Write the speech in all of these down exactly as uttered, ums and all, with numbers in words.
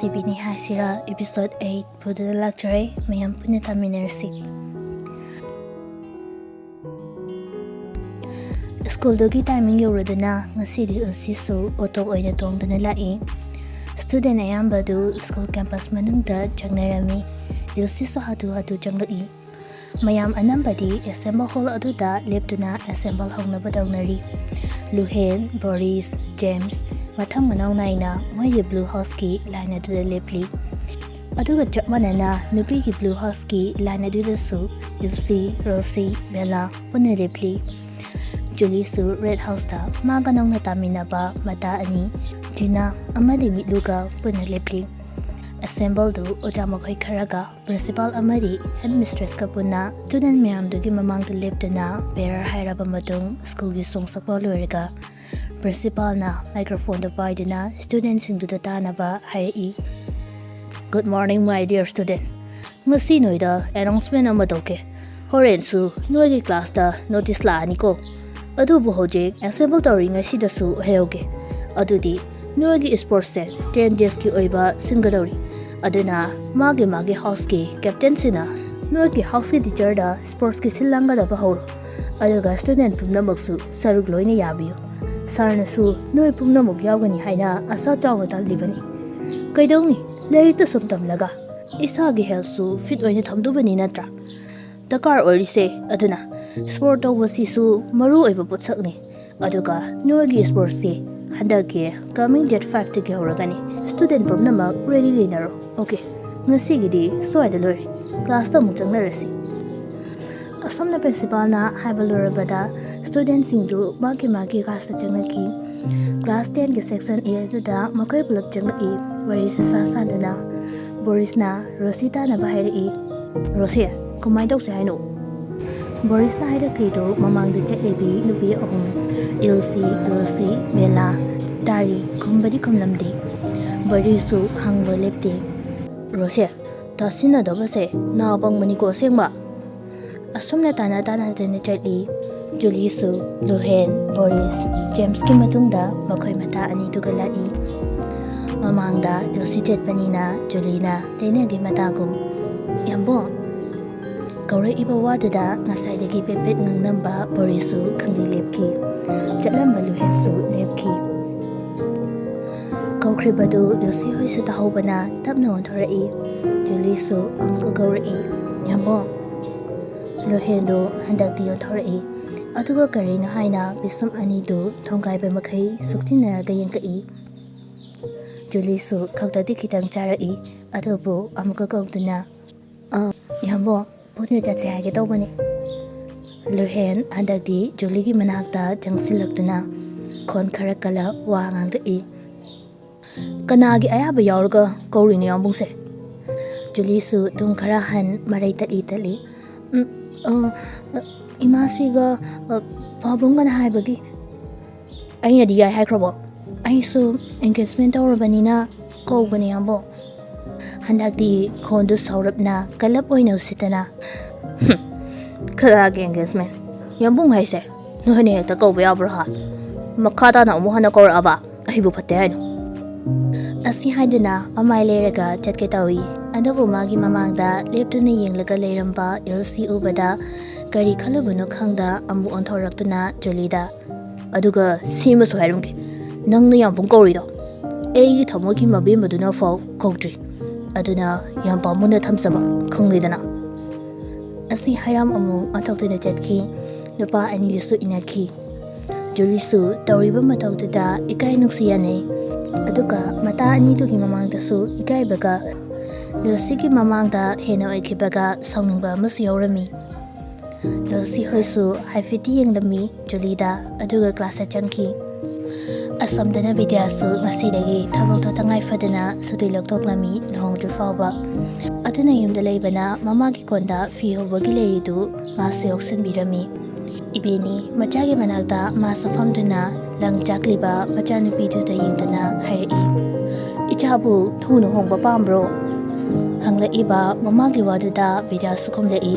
ꯇꯤꯚꯤꯅꯤ ꯍꯥꯏꯁꯤꯔꯥ, episode eight ꯄꯨꯗꯨꯅ ꯂꯥꯛꯆꯔꯦ꯫ ꯃꯌꯥꯝ ꯄꯨꯟꯅ ꯇꯥꯃꯤꯟꯅꯔꯁꯤ꯫ ꯁ꯭ꯀꯨꯜꯗꯨꯒꯤ ꯇꯥꯏꯃꯤꯡ ꯌꯧꯔꯗꯨꯅ ꯉꯁꯤꯗꯤ ꯏꯜꯁꯤꯁꯨ ꯑꯣꯇꯣ ꯑꯣꯏꯅ ꯇꯣꯡꯗꯨꯅ ꯂꯥꯛꯏ꯫ ꯁ꯭ꯇꯨꯗꯦꯟ ꯑꯌꯥꯝꯕꯗꯨ ꯁ꯭ꯀꯨꯜ ꯀꯦꯝꯄꯁ ꯃꯅꯨꯡꯗ ꯆꯪꯅꯔꯝꯃꯤ꯫ ꯏꯜꯁꯤꯁꯨ ꯍꯥꯊꯨ ꯍꯥꯊꯨ ꯆꯪꯂꯛꯏ꯫ ꯃꯌꯥꯝ ꯑꯅꯝꯕꯗꯤ ꯑꯦꯁꯦꯝꯕꯜ ꯍꯣꯜ ꯑꯗꯨꯗ ꯂꯦꯞꯇꯨꯅ ꯑꯦꯁꯦꯝꯕꯜ ꯍꯧꯅꯕ ꯇꯧꯅꯔꯤ꯫ ꯂꯨꯍꯦꯟ, ꯕꯣꯔꯤꯁ, ꯖꯦꯝꯁ ꯃꯊꯪ ꯃꯅꯥꯎ ꯅꯥꯏꯅ ꯃꯣꯏꯒꯤ ꯕ꯭ꯂꯨ ꯍꯥꯎꯁꯀꯤ ꯂꯥꯏꯟ ꯑꯗꯨꯗ ꯂꯦꯞꯂꯤ꯫ ꯑꯗꯨꯒ ꯆꯞ ꯃꯥꯟꯅꯅ ꯅꯨꯄꯤꯒꯤ ꯕ꯭ꯂꯨ ꯍꯥꯎꯁꯀꯤ ꯂꯥꯏꯟ ꯑꯗꯨꯗꯁꯨ ꯏꯜꯁꯤ, ꯔꯣꯁꯤ, ꯕꯦꯂꯥ ꯄꯨꯟꯅ ꯂꯦꯞꯂꯤ꯫ ꯖꯨꯂꯤꯁꯨ ꯔꯦꯗ ꯍꯥꯎꯁꯇ ꯃꯥꯒ ꯅꯧꯅ ꯇꯥꯃꯤꯟꯅꯕ ꯃꯇꯥ ꯑꯅꯤ, ꯖꯤꯅꯥ ꯑꯃꯗꯤ ꯃꯤꯠꯂꯨꯒ ꯄꯨꯟꯅ ꯂꯦꯞꯂꯤ꯫ ꯑꯦꯁꯦꯝꯕꯜꯗꯨ ꯑꯣꯖꯥ ꯃꯈꯣꯏ ꯈꯔꯒ ꯄ꯭ꯔꯤꯟꯁꯤꯄꯥꯜ ꯑꯃꯗꯤ ꯍꯦꯗ ꯃꯤꯁꯇ꯭ꯔꯦꯁꯀ ꯄꯨꯟꯅ ꯁ꯭ꯇꯨꯗꯦꯟ ꯃꯌꯥꯝꯗꯨꯒꯤ ꯃꯃꯥꯡꯗ ꯂꯦꯞꯇꯨꯅ ꯄꯦꯔꯥꯔ ꯍꯥꯏꯔꯕ ꯃꯇꯨꯡ ꯁ꯭ꯀꯨꯜꯒꯤ ꯁꯣꯡ ꯁꯛꯄ ꯂꯣꯏꯔꯒ ꯄ꯭ꯔꯤꯟꯁꯤꯄꯥꯜꯅ ꯃꯥꯏꯀ꯭ꯔꯣꯐꯣꯟꯗꯨ ꯄꯥꯏꯗꯨꯅ ꯁ꯭ꯇꯨꯗꯦꯟꯁꯤꯡꯗꯨꯗ ꯇꯥꯅꯕ ꯍꯥꯏꯔꯛꯏ꯫ "Good morning, my dear student. ꯉꯁꯤ ꯅꯣꯏꯗ ꯑꯦꯅꯥꯎꯟꯁꯃꯦꯟ ꯑꯃ ꯇꯧꯒꯦ꯫ ꯍꯣꯔꯦꯟꯁꯨ ꯅꯣꯏꯒꯤ ꯀ꯭ꯂꯥꯁꯇ ꯅꯣꯇꯤꯁ ꯂꯥꯛꯑꯅꯤꯀꯣ꯫ ꯑꯗꯨꯕꯨ ꯍꯧꯖꯤꯛ ꯑꯦꯁꯦꯝꯕꯜ ꯇꯧꯔꯤꯉꯩꯁꯤꯗꯁꯨ ꯍꯥꯏꯍꯧꯒꯦ꯫ ꯑꯗꯨꯗꯤ ꯅꯣꯏꯒꯤ ꯁ꯭ꯄꯣꯔꯠꯁꯁꯦ ꯇꯦꯟ ꯗꯦꯖꯀꯤ ꯑꯣꯏꯕ ꯁꯤꯟꯒꯗꯧꯔꯤ꯫ ꯑꯗꯨꯅ ꯃꯥꯒꯤ ꯃꯥꯒꯤ ꯍꯥꯎꯁꯀꯤ ꯀꯦꯞꯇꯦꯟꯁꯤꯅ ꯅꯣꯏꯒꯤ ꯍꯥꯎꯁꯀꯤ ꯇꯤꯆꯔꯗ ꯁ꯭ꯄꯣꯔꯠꯁꯀꯤ ꯁꯤꯜ ꯂꯥꯡꯒꯗꯕ ꯍꯧꯔꯣ꯫ ꯑꯗꯨꯒ ꯁ꯭ꯇꯨꯗꯦꯟ ꯄꯨꯝꯅꯃꯛꯁꯨ ꯁꯔꯨꯛ ꯂꯣꯏꯅ ꯌꯥꯕꯤꯌꯨ꯫ ꯁꯥꯔꯅꯁꯨ ꯅꯣꯏ ꯄꯨꯝꯅꯃꯛ ꯌꯥꯎꯒꯅꯤ ꯍꯥꯏꯅ ꯑꯁꯥ ꯆꯥꯎꯅ ꯊꯝꯂꯤꯕꯅꯤ꯫ ꯀꯩꯗꯧꯅꯤ, ꯂꯥꯏꯔꯤꯛꯇ ꯁꯨꯝ ꯇꯝꯂꯒ ꯏꯁꯥꯒꯤ ꯍꯦꯜꯊꯁꯨ ꯐꯤꯠ ꯑꯣꯏꯅ ꯊꯝꯗꯧꯕꯅꯤ ꯅꯠꯇ꯭ꯔꯥ? ꯗꯔꯀꯥꯔ ꯑꯣꯏꯔꯤꯁꯦ ꯑꯗꯨꯅ ꯁ꯭ꯄꯣꯔꯠ ꯇꯧꯕꯁꯤꯁꯨ ꯃꯔꯨ ꯑꯣꯏꯕ ꯄꯣꯠꯁꯛꯅꯤ꯫ ꯑꯗꯨꯒ ꯅꯣꯏꯒꯤ ꯁ꯭ꯄꯣꯔꯠꯁꯇꯤ ꯍꯟꯗꯛꯀꯤ ꯀꯃꯤꯡ ꯗꯦꯠ ꯐꯥꯏꯚꯇꯒꯤ ꯍꯧꯔꯒꯅꯤ꯫ ꯁ꯭ꯇꯨꯗꯦꯟ ꯄꯨꯝꯅꯃꯛ ꯔꯦꯗꯤ ꯂꯩꯅꯔꯣ꯫ ꯑꯣꯀꯦ, ꯉꯁꯤꯒꯤꯗꯤ ꯁ꯭ꯋꯥꯏꯗ ꯂꯣꯏꯔꯦ꯫ ꯀ꯭ꯂꯥꯁꯇ ꯑꯃꯨꯛ ꯆꯪꯅꯔꯁꯤ꯫" ꯑꯁꯣꯝꯅ ꯄ꯭ꯔꯤꯟꯁꯤꯄꯥꯜꯅ ꯍꯥꯏꯕ ꯂꯣꯏꯔꯕꯗ ꯁ꯭ꯇꯨꯗꯦꯟꯁꯤꯡꯗꯨ ꯃꯥꯒꯤ ꯃꯥꯒꯤ ꯀ꯭ꯂꯥꯁꯇ ꯆꯪꯅꯈꯤ꯫ ꯀ꯭ꯂꯥꯁ ꯇꯦꯟꯒꯤ ꯁꯦꯛꯁꯟ ꯑꯦ ꯑꯗꯨꯗ ꯃꯈꯣꯏ ꯄꯨꯂꯞ ꯆꯪꯂꯛꯏ꯫ ꯋꯥꯔꯤ ꯁꯨꯁꯥ ꯁꯥꯗꯨꯅ ꯕꯣꯔꯤꯁꯅ ꯔꯣꯁꯤ ꯇꯥꯅꯕ ꯍꯥꯏꯔꯛꯏ꯫ "ꯔꯣꯁꯤ, ꯀꯃꯥꯏꯅ ꯇꯧꯁꯦ ꯍꯥꯏꯅꯣ?" ꯕꯣꯔꯤꯁꯅ ꯍꯥꯏꯔꯛꯂꯤꯗꯨ ꯃꯃꯥꯡꯗ ꯆꯠꯂꯤꯕꯤ ꯅꯨꯄꯤ ꯑꯍꯨꯝ, ꯏꯜꯁꯤ, ꯔꯣꯁꯤ, ꯕꯦꯂꯥ, ꯇꯥꯔꯤ꯫ ꯈꯨꯝꯕꯗꯤ ꯈꯨꯝꯂꯝꯗꯦ꯫ ꯕꯣꯔꯤꯁꯁꯨ ꯍꯪꯕ ꯂꯦꯞꯇꯦ꯫ "ꯔꯣꯁꯤ, ꯇꯥꯁꯤꯟꯅꯗꯕꯁꯦ ꯅꯥ ꯄꯪꯕꯅꯤꯀꯣ ꯑꯁꯦꯡꯕ꯫" ꯑꯁꯨꯝꯅ ꯇꯥꯅ ꯇꯥꯅꯗꯅ ꯆꯠꯂꯤ꯫ ꯖꯨꯂꯤꯁꯨ, ꯂꯨꯍꯦꯟ, ꯕꯣꯔꯤꯁ, ꯖꯦꯝꯁꯀꯤ ꯃꯇꯨꯡꯗ ꯃꯈꯣꯏ ꯃꯇꯥ ꯑꯅꯤꯗꯨꯒ ꯂꯥꯛꯏ꯫ ꯃꯃꯥꯡꯗ ꯏꯜꯁꯤ ꯆꯠꯄꯅꯤꯅ ꯖꯨꯂꯤꯅ ꯂꯩꯅꯒꯤ ꯃꯇꯥꯒꯨꯝ, "ꯌꯥꯝꯕꯣ!" ꯀꯧꯔꯛꯏꯕ ꯋꯥꯗꯨꯗ ꯉꯁꯥꯏꯗꯒꯤ ꯄꯦꯠ ꯄꯦꯠ ꯉꯥꯡꯅꯝꯕ ꯕꯣꯔꯤꯁꯁꯨ ꯈꯪꯂꯤ ꯂꯦꯞꯈꯤ꯫ ꯆꯠꯂꯝꯕ ꯂꯨꯍꯦꯟꯁꯨ ꯂꯦꯞꯈꯤ꯫ ꯀꯧꯈ꯭ꯔꯤꯕꯗꯨ ꯏꯜꯁꯤ ꯍꯣꯏꯁꯨ ꯇꯥꯍꯧꯕꯅ ꯇꯞꯅ ꯑꯣꯟꯊꯣꯔꯛꯏ꯫ ꯖꯨꯂꯤꯁꯨ ꯑꯃꯨꯛꯀ ꯀꯧꯔꯛꯏ, "ꯌꯥꯝꯕꯣ!" ꯂꯨꯍꯦꯟꯗꯨ ꯍꯟꯗꯛꯇꯤ ꯑꯣꯟꯊꯣꯔꯛꯏ꯫ ꯑꯗꯨꯒ ꯀꯔꯤꯅꯣ ꯍꯥꯏꯅ ꯄꯤꯁꯨꯝ ꯑꯅꯤꯗꯨ ꯊꯣꯡꯒꯥꯏꯕ ꯃꯈꯩ ꯁꯨꯛꯆꯤꯟꯅꯔꯒ ꯌꯦꯡꯀꯛꯏ꯫ ꯖꯨꯂꯤꯁꯨ ꯈꯛꯇꯗꯤ ꯈꯤꯇꯪ ꯆꯥꯔꯛꯏ, ꯑꯗꯨꯕꯨ ꯑꯃꯨꯛꯀ ꯀꯧꯗꯨꯅ, "ꯑ, ꯌꯥꯝꯕꯣ, ꯄꯨꯟꯅ ꯆꯠꯁꯦ ꯍꯥꯏꯒꯦ ꯇꯧꯕꯅꯤ꯫" ꯂꯨꯍꯦꯟ ꯍꯟꯗꯛꯇꯤ ꯖꯨꯂꯤꯒꯤ ꯃꯅꯥꯛꯇ ꯆꯪꯁꯤꯜꯂꯛꯇꯨꯅ ꯈꯣꯟ ꯈꯔ ꯀꯜꯂ ꯋꯥ ꯉꯥꯡꯂꯛꯏ꯫ "ꯀꯅꯥꯒꯤ ꯑꯌꯥꯕ ꯌꯥꯎꯔꯒ ꯀꯧꯔꯤꯅꯣ ꯌꯥꯝꯕꯨꯡꯁꯦ?" ꯖꯨꯂꯤꯁꯨ ꯇꯨꯡ ꯈꯔ ꯍꯟ ꯃꯔꯩ ꯇꯠꯂꯤ ꯇꯠꯂꯤ, "ꯎꯝ, ꯑ, ꯑ, ꯏꯃꯥꯁꯤꯒ, ꯑ, ꯄꯥꯕꯨꯡꯒꯅ ꯍꯥꯏꯕꯒꯤ꯫" "ꯑꯩꯅꯗꯤ ꯌꯥꯏ ꯍꯥꯏꯈ꯭ꯔꯕꯣ? ꯑꯩꯁꯨ engagement ꯇꯧꯔꯕꯅꯤꯅ ꯀꯧꯕꯅꯦ ꯌꯥꯝꯕꯣ꯫" ꯍꯟꯗꯛꯇꯤ ꯈꯣꯟꯗꯨ ꯁꯧꯔꯞꯅ ꯀꯜꯂꯞ ꯑꯣꯏꯅ ꯎꯁꯤꯠꯇꯅ, "ꯍꯨꯝ, ꯀꯅꯥꯒꯤ engagement? ꯌꯥꯝꯕꯨꯡ ꯍꯥꯏꯁꯦ ꯅꯣꯏꯅ ꯍꯦꯛꯇ ꯀꯧꯕ ꯌꯥꯕ꯭ꯔꯣ ꯍꯥ? ꯃꯈꯥ ꯇꯥꯅ ꯑꯃꯨꯛ ꯍꯟꯅ ꯀꯧꯔꯛꯑꯕ ꯑꯩꯕꯨ ꯐꯠꯇꯦ ꯍꯥꯏꯅꯣ?" ꯑꯁꯤ ꯍꯥꯏꯗꯨꯅ ꯃꯃꯥꯏ ꯂꯩꯔꯒ ꯆꯠꯀꯦ ꯇꯧꯏ꯫ ꯑꯗꯨꯕꯨ ꯃꯥꯒꯤ ꯃꯃꯥꯡꯗ ꯂꯦꯞꯇꯨꯅ ꯌꯦꯡꯂꯒ ꯂꯩꯔꯝꯕ ꯏꯜꯁꯤ ꯎꯕꯗ ꯀꯔꯤ ꯈꯜꯂꯨꯕꯅꯣ ꯈꯪꯗ ꯑꯃꯨꯛ ꯑꯣꯟꯊꯣꯔꯛꯇꯨꯅ ꯖꯨꯂꯤꯗ, "ꯑꯗꯨꯒ ꯁꯤꯃꯁꯨ ꯍꯥꯏꯔꯝꯒꯦ, ꯅꯪꯅ ꯌꯥꯝꯕꯨꯡ ꯀꯧꯔꯤꯗꯣ ꯑꯩꯒꯤ ꯊꯃꯣꯏꯒꯤ ꯃꯕꯦꯝꯃꯗꯨꯅ ꯐꯥꯎ ꯀꯧꯗ꯭ꯔꯤ꯫ ꯑꯗꯨꯅ ꯌꯥꯝ ꯄꯥꯝꯃꯨꯅ ꯊꯝꯖꯕ, ꯈꯪꯂꯦꯗꯅ꯫" ꯑꯁꯤ ꯍꯥꯏꯔꯝ ꯑꯃꯨꯛ ꯑꯣꯟꯊꯣꯛꯇꯨꯅ ꯆꯠꯈꯤ꯫ ꯅꯨꯄꯥ ꯑꯅꯤꯗꯨꯁꯨ ꯏꯟꯅꯈꯤ꯫ ꯖꯨꯂꯤꯁꯨ ꯇꯧꯔꯤꯕ ꯃꯇꯧꯗꯨꯗ ꯏꯀꯥꯏ ꯅꯨꯡꯁꯤ ꯌꯥꯅꯩ꯫ ꯑꯗꯨꯒ ꯃꯇꯥ ꯑꯅꯤꯗꯨꯒꯤ ꯃꯃꯥꯡꯗꯁꯨ ꯏꯀꯥꯏꯕꯒ ꯏꯜꯁꯤꯒꯤ ꯃꯃꯥꯡꯗ ꯍꯦꯟꯅ ꯑꯣꯏꯈꯤꯕꯒ ꯁꯥꯎꯅꯤꯡꯕ ꯑꯃꯁꯨ ꯌꯥꯎꯔꯝꯃꯤ꯫ ꯏꯜꯁꯤ ꯍꯣꯏꯁꯨ ꯍꯥꯏꯐꯦꯠꯇꯤ ꯌꯦꯡꯂꯝꯃꯤ ꯖꯨꯂꯤꯗ, ꯑꯗꯨꯒ classꯇ ꯆꯪꯈꯤ꯫ ꯑꯁꯣꯝꯗꯅ ꯕꯤꯗ꯭ꯌꯥꯁꯨ ꯉꯁꯤꯗꯒꯤ ꯊꯕꯛꯇꯣ ꯇꯉꯥꯏ ꯐꯗꯅ ꯁꯨꯇꯤ ꯂꯧꯊꯣꯛꯂꯝꯃꯤ ꯂꯨꯍꯣꯡꯗ꯭ꯔꯤ ꯐꯥꯎꯕ꯫ ꯑꯗꯨꯅ ꯌꯨꯝꯗ ꯂꯩꯕꯅ ꯃꯃꯥꯒꯤ ꯀꯣꯟꯗ ꯐꯤ ꯍꯧꯕꯒꯤ ꯂꯩꯔꯤꯗꯨ ꯃꯥꯁꯨ ꯌꯥꯎꯁꯤꯟꯕꯤꯔꯝꯃꯤ꯫ ꯏꯕꯦꯅꯤ ꯃꯆꯥꯒꯤ ꯃꯅꯥꯛꯇ ꯃꯥꯁꯨ ꯐꯝꯗꯨꯅ ꯂꯪ ꯆꯥꯛꯂꯤꯕ ꯃꯆꯥꯅꯨꯄꯤꯗꯨꯗ ꯌꯦꯡꯗꯨꯅ ꯍꯥꯏꯔꯛꯏ, "ꯏꯆꯥꯕꯨ ꯊꯨꯅ ꯍꯣꯡꯕ ꯄꯥꯝꯕ꯭ꯔꯣ?" ꯍꯪꯂꯛꯏꯕ ꯃꯃꯥꯒꯤ ꯋꯥꯗꯨꯗ ꯕꯤꯗ꯭ꯌꯥꯁꯨ ꯈꯨꯝꯂꯛꯏ,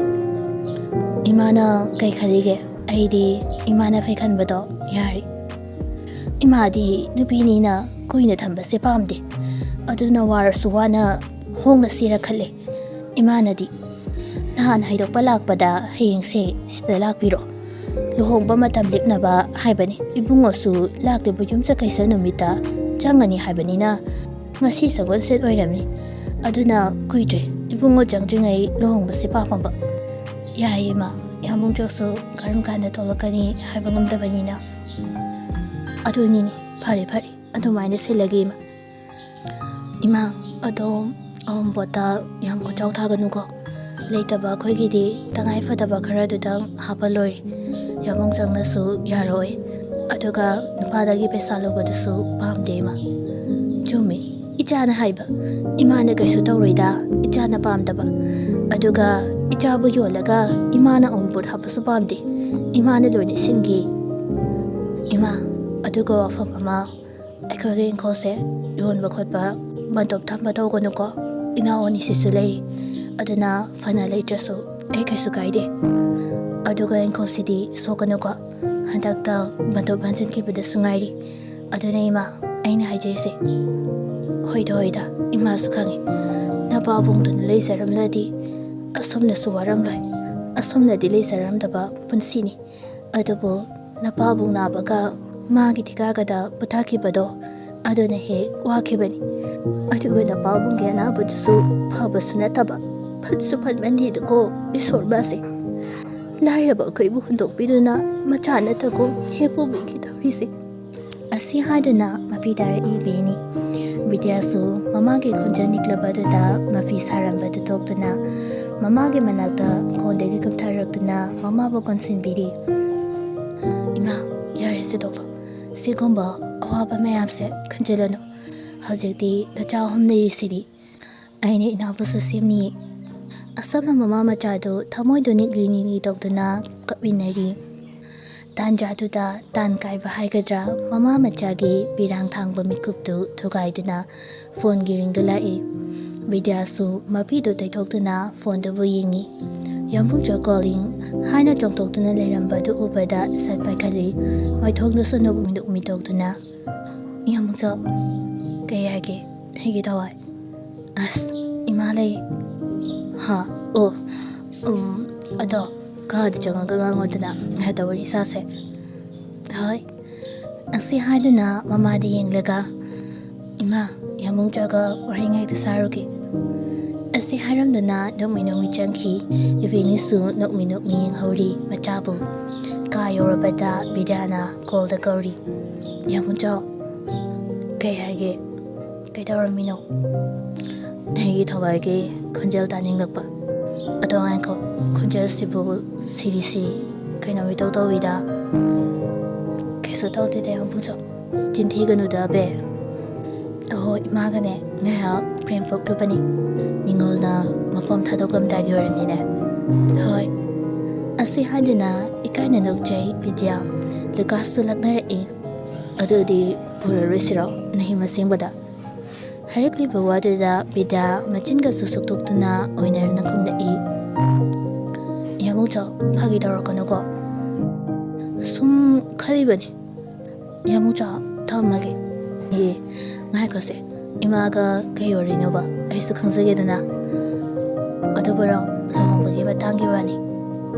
"ꯏꯃꯥꯅ ꯀꯩ ꯈꯜꯂꯤꯒꯦ? ꯑꯩꯗꯤ ꯏꯃꯥꯅ ꯀꯩ ꯈꯟꯕꯗꯣ ꯌꯥꯔꯤ꯫ ꯏꯃꯥꯗꯤ ꯅꯨꯄꯤꯅꯤꯅ ꯀꯨꯏꯅ ꯊꯝꯕꯁꯦ ꯄꯥꯝꯗꯦ꯫ ꯑꯗꯨꯅ ꯋꯥꯔꯁꯨ ꯋꯥꯅ ꯍꯣꯡꯅ ꯁꯤꯔ ꯈꯜꯂꯦ꯫ ꯏꯃꯥꯅꯗꯤ, "ꯅꯍꯥꯟ ꯍꯩꯔꯣꯛꯄ ꯂꯥꯛꯄꯗ ꯍꯌꯦꯡꯁꯦ ꯁꯤꯗ ꯂꯥꯛꯄꯤꯔꯣ, ꯂꯨꯍꯣꯡꯕ ꯃꯇꯝ ꯂꯦꯞꯅꯕ" ꯍꯥꯏꯕꯅꯤ꯫ ꯏꯕꯨꯡꯉꯣꯁꯨ ꯂꯥꯛꯂꯤꯕ ꯌꯨꯝꯁꯀꯩꯁ ꯅꯨꯃꯤꯠꯇ ꯆꯪꯒꯅꯤ ꯍꯥꯏꯕꯅꯤꯅ ꯉꯁꯤ ꯁꯒꯣꯜꯁꯦꯟ ꯑꯣꯏꯔꯝꯃꯤ꯫ ꯑꯗꯨꯅ ꯀꯨꯏꯗ꯭ꯔꯦ ꯏꯕꯨꯡꯉꯣ ꯆꯪꯗ꯭ꯔꯤꯉꯩ ꯂꯨꯍꯣꯡꯕꯁꯦ ꯄꯥ ꯐꯝꯕ꯫ "ꯌꯥꯏꯌꯦ ꯏꯃꯥ, ꯌꯥꯝꯕꯨꯡꯆꯧꯁꯨ ꯀꯔꯝ ꯀꯥꯟꯗ ꯊꯣꯛꯂꯛꯀꯅꯤ ꯍꯥꯏꯕ ꯉꯝꯗꯕꯅꯤꯅ"꯫ "ꯑꯗꯨꯅꯤꯅꯦ, ꯐꯔꯦ ꯐꯔꯦ, ꯑꯗꯨꯃꯥꯏꯅ ꯁꯤꯜꯂꯒꯦ ꯏꯃꯥ"꯫ "ꯏꯃꯥ, ꯑꯗꯣ ꯑꯋꯨꯟꯄꯣꯠꯇ ꯌꯥꯝ ꯈꯨꯠꯆꯥꯎ ꯊꯥꯒꯅꯨꯀꯣ꯫ ꯂꯩꯇꯕ ꯑꯩꯈꯣꯏꯒꯤꯗꯤ ꯇꯉꯥꯏ ꯐꯗꯕ ꯈꯔꯗꯨꯗꯪ ꯍꯥꯞꯄ ꯂꯣꯏꯔꯦ꯫ ꯌꯥꯝꯕꯨꯡ ꯆꯪꯅꯁꯨ ꯌꯥꯔꯛꯑꯣꯏ꯫ ꯑꯗꯨꯒ ꯅꯨꯄꯥꯗꯒꯤ ꯄꯩꯁꯥ ꯂꯧꯕꯗꯨꯁꯨ ꯄꯥꯝꯗꯦ ꯏꯃꯥ"꯫ "ꯆꯨꯝꯃꯤ, ꯏꯆꯥꯅ ꯍꯥꯏꯕ꯫ ꯏꯃꯥꯅ ꯀꯩꯁꯨ ꯇꯧꯔꯣꯏꯗ, ꯏꯆꯥꯅ ꯄꯥꯝꯗꯕ꯫ ꯑꯗꯨꯒ ꯏꯆꯥꯕꯨ ꯌꯣꯜꯂꯒ ꯏꯃꯥꯅ ꯑꯋꯨꯟꯄꯣꯠ ꯍꯥꯞꯄꯁꯨ ꯄꯥꯝꯗꯦ꯫ ꯏꯃꯥꯅ ꯂꯣꯏꯅ ꯁꯤꯟꯈꯤ"꯫ "ꯏꯃꯥ, ꯑꯗꯨꯒ ꯋꯥꯐꯝ ꯑꯃ, ꯑꯩꯈꯣꯏꯒꯤ ꯏꯪꯈꯣꯜꯁꯦ ꯌꯣꯟꯕ ꯈꯣꯠꯄ ꯕꯟꯗꯣꯞ ꯊꯝꯕ ꯇꯧꯒꯅꯨꯀꯣ꯫ ꯏꯅꯥꯎ ꯑꯅꯤꯁꯤꯁꯨ ꯂꯩꯔꯤ, ꯑꯗꯨꯅ ꯐꯅ ꯂꯩꯇ꯭ꯔꯁꯨ ꯑꯩ ꯀꯩꯁꯨ ꯀꯥꯏꯗꯦ꯫ ꯑꯗꯨꯒ ꯏꯪꯈꯣꯜꯁꯤꯗꯤ ꯁꯣꯛꯀꯅꯨꯀꯣ, ꯍꯟꯗꯛꯇ ꯕꯟꯗꯣꯞ ꯍꯟꯖꯤꯟꯈꯤꯕꯗꯁꯨ ꯉꯥꯏꯔꯤ꯫ ꯑꯗꯨꯅ ꯏꯃꯥ, ꯑꯩꯅ ꯍꯥꯏꯖꯩꯁꯦ"꯫ "ꯍꯣꯏꯗ ꯍꯣꯏꯗ, ꯏꯃꯥꯁꯨ ꯈꯪꯉꯤ, ꯅꯄꯥꯕꯨꯡꯗꯨꯅ ꯂꯩꯖꯔꯝꯂꯗꯤ ꯑꯁꯨꯝꯅꯁꯨ ꯋꯥꯔꯝꯂꯣꯏ꯫ ꯑꯁꯨꯝꯅꯗꯤ ꯂꯩꯖꯔꯝꯗꯕ ꯄꯨꯟꯁꯤꯅꯤ꯫ ꯑꯗꯨꯕꯨ ꯅꯄꯥꯕꯨꯡ ꯅꯥꯕꯒ ꯃꯥꯒꯤ ꯊꯤꯀꯥꯒꯗ ꯄꯨꯊꯈꯤꯕꯗꯣ, ꯑꯗꯨꯅ ꯍꯦꯛ ꯋꯥꯈꯤꯕꯅꯤ꯫ ꯑꯗꯨꯒ ꯅꯄꯥꯕꯨꯡꯒꯤ ꯑꯅꯥꯕꯗꯨꯁꯨ ꯐꯕꯁꯨ ꯅꯠꯇꯕ, ꯐꯠꯁꯨ ꯐꯠꯃꯟꯗꯦꯗꯀꯣ ꯏꯁꯣꯔ ꯃꯥꯁꯦ꯫ ꯂꯥꯏꯔꯕ ꯑꯩꯈꯣꯏꯕꯨ ꯍꯨꯟꯗꯣꯛꯄꯤꯗꯨꯅ ꯃꯆꯥ ꯅꯠꯇꯒꯨꯝ ꯍꯦꯛ ꯄꯨꯕꯤꯈꯤꯗꯧꯔꯤꯁꯦ"꯫ ꯑꯁꯤ ꯍꯥꯏꯗꯨꯅ ꯃꯄꯤ ꯇꯥꯔꯛꯏ ꯕꯦꯅꯤ꯫ ꯕꯤꯗ꯭ꯌꯥꯁꯨ ꯃꯃꯥꯒꯤ ꯈꯣꯟꯖꯦꯜ ꯅꯤꯛꯂꯕꯗꯨꯗ ꯃꯐꯤ ꯁꯥꯔꯝꯕꯗꯨ ꯇꯣꯛꯇꯨꯅ ꯃꯃꯥꯒꯤ ꯃꯅꯥꯛꯇ ꯀꯣꯟꯗꯒꯤ ꯀꯨꯝꯊꯔꯛꯇꯨꯅ ꯃꯃꯥꯕꯨ ꯀꯣꯟꯁꯤꯟꯕꯤꯔꯤ꯫ "ꯏꯃꯥ, ꯌꯥꯔꯦꯁꯦ ꯇꯣꯛꯂꯣ꯫ ꯁꯤꯒꯨꯝꯕ ꯑꯋꯥꯕ ꯃꯌꯥꯝꯁꯦ ꯈꯟꯖꯤꯜꯂꯅꯨ꯫ ꯍꯧꯖꯤꯛꯇꯤ ꯅꯆꯥ ꯑꯍꯨꯝ ꯂꯩꯔꯤꯁꯤꯗꯤ꯫ ꯑꯩꯅ ꯏꯅꯥꯎꯕꯨꯁꯨ ꯁꯦꯝꯅꯤꯡꯏ"꯫ ꯑꯁꯨꯝꯅ ꯃꯃꯥ ꯃꯆꯥꯗꯨ ꯊꯃꯣꯏꯗꯨ ꯅꯤꯛꯂꯤ ꯅꯤꯛꯂꯤ ꯇꯧꯗꯨꯅ ꯀꯞꯃꯤꯟꯅꯔꯤ꯫ ꯇꯥꯟꯖꯥꯗꯨꯗ ꯇꯥꯟ ꯀꯥꯏꯕ ꯍꯥꯏꯒꯗ꯭ꯔꯥ, ꯃꯃꯥ ꯃꯆꯥꯒꯤ ꯄꯤꯔꯥꯡ ꯊꯥꯡꯕ ꯃꯤꯀꯨꯞꯇꯨ ꯊꯨꯒꯥꯏꯗꯨꯅ ꯐꯣꯟꯒꯤ ꯔꯤꯡꯗꯨ ꯂꯥꯛꯏ꯫ ꯕꯤꯗ꯭ꯌꯥꯁꯨ ꯃꯄꯤꯗꯨ ꯇꯩꯊꯣꯛꯇꯨꯅ ꯐꯣꯟꯗꯨꯕꯨ ꯌꯦꯡꯉꯤ꯫ "ꯌꯥꯝꯕꯨꯡꯆꯥ calling" ꯍꯥꯏꯅ ꯆꯣꯡꯊꯣꯛꯇꯨꯅ ꯂꯩꯔꯝꯕꯗꯨ ꯎꯕꯗ ꯁꯠ ꯄꯥꯏꯈꯠꯂꯤ꯫ ꯃꯥꯏꯊꯣꯡꯗꯨꯁꯨ ꯅꯣꯛꯃꯤ ꯅꯣꯛꯃꯤ ꯇꯧꯗꯨꯅ, "ꯌꯥꯝꯕꯨꯡꯆꯥ, ꯀꯩ ꯍꯥꯏꯒꯦ?" ꯑꯩꯒꯤ ꯊꯋꯥꯏ꯫ ꯑꯁ, ꯏꯃꯥ ꯂꯩ꯫ ꯍꯥ? ꯑꯣ, ꯎꯝ, ꯑꯗꯣ ꯀꯥꯗ ꯆꯪꯉꯒ ꯉꯥꯡꯉꯣꯗꯅ, ꯉꯥꯏꯍꯥꯛꯇ ꯋꯥꯔꯤ ꯁꯥꯁꯦ꯫ ꯍꯣꯏ꯫ ꯑꯁꯤ ꯍꯥꯏꯗꯨꯅ ꯃꯃꯥꯗ ꯌꯦꯡꯂꯒ, "ꯏꯃꯥ, ꯌꯥꯃꯨꯡꯆꯥꯒ ꯋꯥꯔꯤ ꯉꯥꯏꯍꯥꯛꯇ ꯁꯥꯔꯨꯒꯦ"꯫ ꯑꯁꯤ ꯍꯥꯏꯔꯝꯗꯨꯅ ꯅꯣꯛꯃꯤ ꯅꯣꯛꯃꯤ ꯆꯪꯈꯤ ꯏꯕꯦꯟꯅꯤꯁꯨ ꯅꯣꯛꯃꯤ ꯅꯣꯛꯃꯤ ꯌꯦꯡꯍꯧꯔꯤ ꯃꯆꯥꯕꯨ꯫ ꯀꯥ ꯌꯧꯔꯕꯗ ꯕꯤꯗ꯭ꯌꯥꯅ ꯀꯣꯜꯗ ꯀꯧꯔꯤ꯫ "ꯌꯥꯃꯨꯡꯆꯥ, ꯀꯩ ꯍꯥꯏꯒꯦ? ꯀꯩꯗꯧꯔꯝꯃꯤꯅꯣ?" "ꯑꯩꯒꯤ ꯊꯋꯥꯏꯒꯤ ꯈꯣꯟꯖꯦꯜ ꯇꯥꯅꯤꯡꯂꯛꯄ꯫ ꯑꯗꯣ ꯉꯥꯏꯈꯣ, ꯈꯣꯟꯖꯦꯜꯁꯤꯕꯨ ꯁꯤꯔꯤꯁꯤ ꯀꯩꯅꯣ ꯏꯇꯧ ꯇꯧꯏꯗ"꯫ "ꯀꯩꯁꯨ ꯇꯧꯗꯦꯗ, ꯌꯥꯃꯨꯡꯆꯥ"꯫ "ꯆꯤꯟꯊꯤꯒꯅꯨꯗ, ꯑꯕꯦ"꯫ "ꯑꯍꯣ, ꯏꯃꯥꯒꯅꯦ ꯉꯥꯏꯍꯥꯛ ꯄ꯭ꯔꯦꯝ ꯄꯣꯛꯂꯨꯕꯅꯤ꯫ ꯅꯤꯡꯉꯣꯜꯅ ꯃꯄꯥꯝ ꯊꯥꯗꯣꯛꯂꯝꯗꯥꯏꯒꯤ ꯑꯣꯏꯔꯝꯅꯤꯅꯦ"꯫ "ꯍꯣꯏ"꯫ ꯑꯁꯤ ꯍꯥꯏꯗꯨꯅ ꯏꯀꯥꯏꯅ ꯅꯣꯛꯆꯩ ꯕꯤꯗ꯭ꯌꯥ꯫ ꯂꯨꯀꯥꯁꯁꯨ ꯂꯛꯅꯔꯛꯏ꯫ "ꯑꯗꯨꯗꯤ ꯄꯨꯔꯔꯣꯏꯁꯤꯔꯣ ꯅꯍꯤꯝ ꯑꯁꯦꯡꯕꯗ?" ꯍꯥꯏꯔꯛꯂꯤꯕ ꯋꯥꯗꯨꯗ ꯕꯤꯗ꯭ꯌꯥ ꯃꯆꯤꯟꯒꯁꯨ ꯁꯨꯛꯇꯣꯛꯇꯨꯅ ꯑꯣꯏꯅꯔꯅ ꯈꯨꯝꯂꯛꯏ꯫ "ꯌꯥꯃꯨꯡꯆꯥ, ꯐꯥꯒꯤ ꯇꯧꯔꯛꯀꯅꯨꯀꯣ꯫ ꯁꯨꯝ ꯈꯜꯂꯤꯕꯅꯤ"꯫ "ꯌꯥꯃꯨꯡꯆꯥ, ꯊꯝꯃꯒꯦ"꯫ "ꯑꯦ, ꯉꯥꯏꯈꯣꯁꯦ, ꯏꯃꯥꯒ ꯀꯩ ꯋꯥꯔꯤꯅꯣꯕ? ꯑꯩꯁꯨ ꯈꯪꯖꯒꯦꯗꯅ"꯫ "ꯑꯗꯨꯕꯨꯔꯣ, ꯂꯨꯍꯣꯡꯕꯒꯤ ꯃꯇꯥꯡꯒꯤ ꯋꯥꯅꯤ"꯫